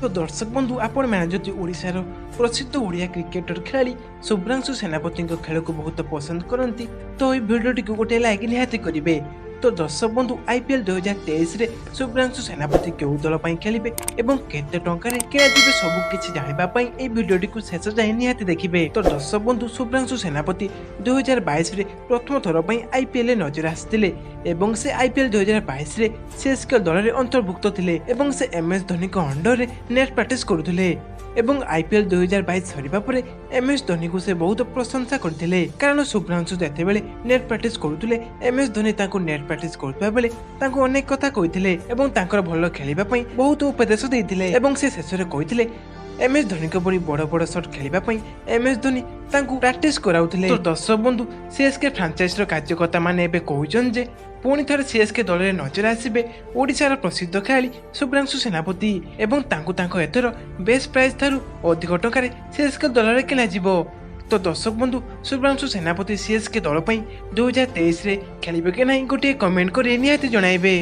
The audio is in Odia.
ତ ଦର୍ଶକ ବନ୍ଧୁ, ଆପଣମାନେ ଯଦି ଓଡ଼ିଶାର ପ୍ରସିଦ୍ଧ ଓଡ଼ିଆ କ୍ରିକେଟର ଖେଳାଳି ଶୁଭ୍ରାଂଶୁ ସେନାପତିଙ୍କ ଖେଳକୁ ବହୁତ ପସନ୍ଦ କରନ୍ତି, ତ ଏହି ଭିଡ଼ିଓଟିକୁ ଗୋଟିଏ ଲାଇକ୍ ନିହାତି କରିବେ। ତ ଦର୍ଶକ ବନ୍ଧୁ, ଆଇପିଏଲ୍ 2023ରେ ଶୁଭ୍ରାଂଶୁ ସେନାପତି କେଉଁ ଦଳ ପାଇଁ ଖେଳିବେ ଏବଂ କେତେ ଟଙ୍କାରେ କିଣାଯିବେ, ସବୁ କିଛି ଜାଣିବା ପାଇଁ ଏହି ଭିଡ଼ିଓଟିକୁ ଶେଷ ଯାଏଁ ନିହାତି ଦେଖିବେ। ତ ଦର୍ଶକ ବନ୍ଧୁ, ଶୁଭ୍ରାଂଶୁ ସେନାପତି 2022ରେ ପ୍ରଥମ ଥର ପାଇଁ ଆଇପିଏଲ୍ରେ ନଜର ଆସିଥିଲେ ଏବଂ ସେ ଆଇପିଏଲ୍ 2022ରେ ସିଏସ୍କେ ଦଳରେ ଅନ୍ତର୍ଭୁକ୍ତ ଥିଲେ ଏବଂ ସେ ଏମ୍ ଏସ୍ ଧୋନିଙ୍କ ଅଣ୍ଡରରେ ନେଟ୍ ପ୍ରାକ୍ଟିସ୍ କରୁଥିଲେ। ଏବଂ ଆଇପିଏଲ୍ 2022 ସରିବା ପରେ ଏମ୍ ଏସ୍ ଧୋନିକୁ ସେ ବହୁତ ପ୍ରଶଂସା କରିଥିଲେ, କାରଣ ଶୁଭ୍ରାଂଶୁ ଯେତେବେଳେ ନେଟ୍ ପ୍ରାକ୍ଟିସ୍ କରୁଥିଲେ, ଏମ୍ ଏସ୍ ଧୋନି ତାଙ୍କୁ ନେଟ୍ ପ୍ରାକ୍ଟିସ୍ କରୁଥିବା ବେଳେ ତାଙ୍କୁ ଅନେକ କଥା କହିଥିଲେ ଏବଂ ତାଙ୍କର ଭଲ ଖେଳିବା ପାଇଁ ବହୁତ ଉପଦେଶ ଦେଇଥିଲେ। ଏବଂ ସେ ଶେଷରେ କହିଥିଲେ, ଏମ୍ ଏସ୍ ଧୋନିଙ୍କ ପରି ବଡ଼ ବଡ଼ ସଟ୍ ଖେଳିବା ପାଇଁ ଏମ୍ ଏସ୍ ଧୋନି ତାଙ୍କୁ ପ୍ରାକ୍ଟିସ୍ କରାଉଥିଲେ। ତ ଦର୍ଶକ ବନ୍ଧୁ, ସିଏସ୍କେ ଫ୍ରାଞ୍ଚାଇଜର କାର୍ଯ୍ୟକର୍ତ୍ତା ମାନେ ଏବେ କହୁଛନ୍ତି ଯେ ପୁଣି ଥରେ ସିଏସ୍କେ ଦଳରେ ନଜର ଆସିବେ ଓଡ଼ିଶାର ପ୍ରସିଦ୍ଧ ଖେଳାଳି ଶୁଭ୍ରାଂଶୁ ସେନାପତି ଏବଂ ତାଙ୍କୁ ତାଙ୍କ ଏଥର ବେଷ୍ଟ ପ୍ରାଇସ୍ ଠାରୁ ଅଧିକ ଟଙ୍କାରେ ସିଏସ୍କେ ଦଳରେ କିଣାଯିବ। ତ ଦର୍ଶକ ବନ୍ଧୁ, ଶୁଭ୍ରାଂଶୁ ସେନାପତି ସିଏସ୍କେ ଦଳ ପାଇଁ 2023ରେ ଖେଳିବେ କି ନାହିଁ, ଗୋଟିଏ କମେଣ୍ଟ କରି ନିହାତି ଜଣାଇବେ।